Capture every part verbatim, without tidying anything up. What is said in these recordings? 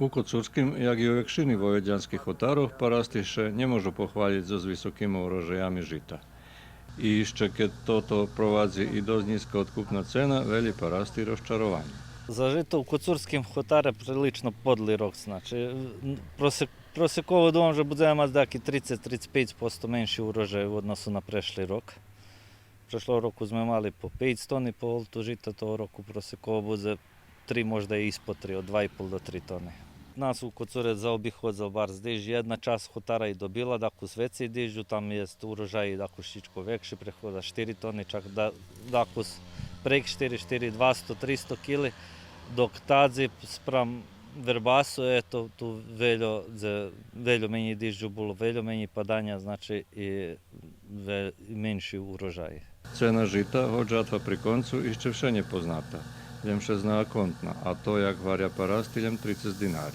У Коцурским, як и у векшини войводянских хотарох, парасти ше нє можу похвалїц зоз високима урожаями жита. И ище кед тото провадзи и досц нїзка откупна цена, велї парасти розчарованє. За жито у Коцурским хотаре прилично подли рок, значи, просек-, просеково думам же будземе мац даяки трицец, трицец пейц посто менши урожай у односу на прешли рок. Прешлого року зме мали по пейц тони по голту жита, того року просеково будзе три, можда и испод три, од два и пол до три тони. Нас у Коцуре заобиходзел барз диждж, єдна часц хотара и добила дакус вецей дижджу, там єст урожай дакус шичко векши, прехода штири тони, чак да, дакус прейґ штири, штири двасто, тристо кили, док тадзи спрам Вербасу, ето, ту вельо, дзе вельо менєй дижджу було, вельо менєй паданя, значи и ве-, менши урожай. Цена жита, гоч жатва при концу, ище вше нє позната, лєм ше зна аконтна, а то, як гваря парасти, лєм трицец динари.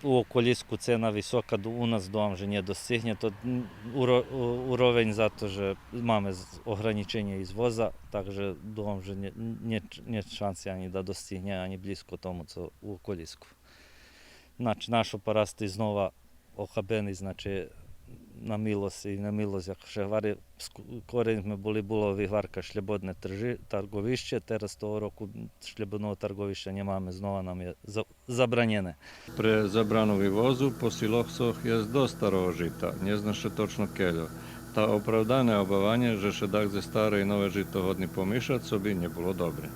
У околїску цена висока, ду-, у нас думам же нє достигнє то, м, уро-, у-, уровень, зато же маме з-, огранїченє извоза, так же думам же нє, нє, нє шанси анї да достигнє анї блїзко тому цо у околїску. Значи, нашо парасти знова охабени, значи, на милосц и немилосц, як ше гвари, ск-, скорей зме були, було вигварка шлєбодне тржи-, тарґовище, тераз того року шлєбодного тарґовища нємаме, знова нам є за-, забранєне. Пре забрану вивозу по силосох єст досц старого жита, нє зна ше точно кельо. Та оправдане обаванє же ше дагдзе старе и нове жито годни помишац, цо би нє було добре.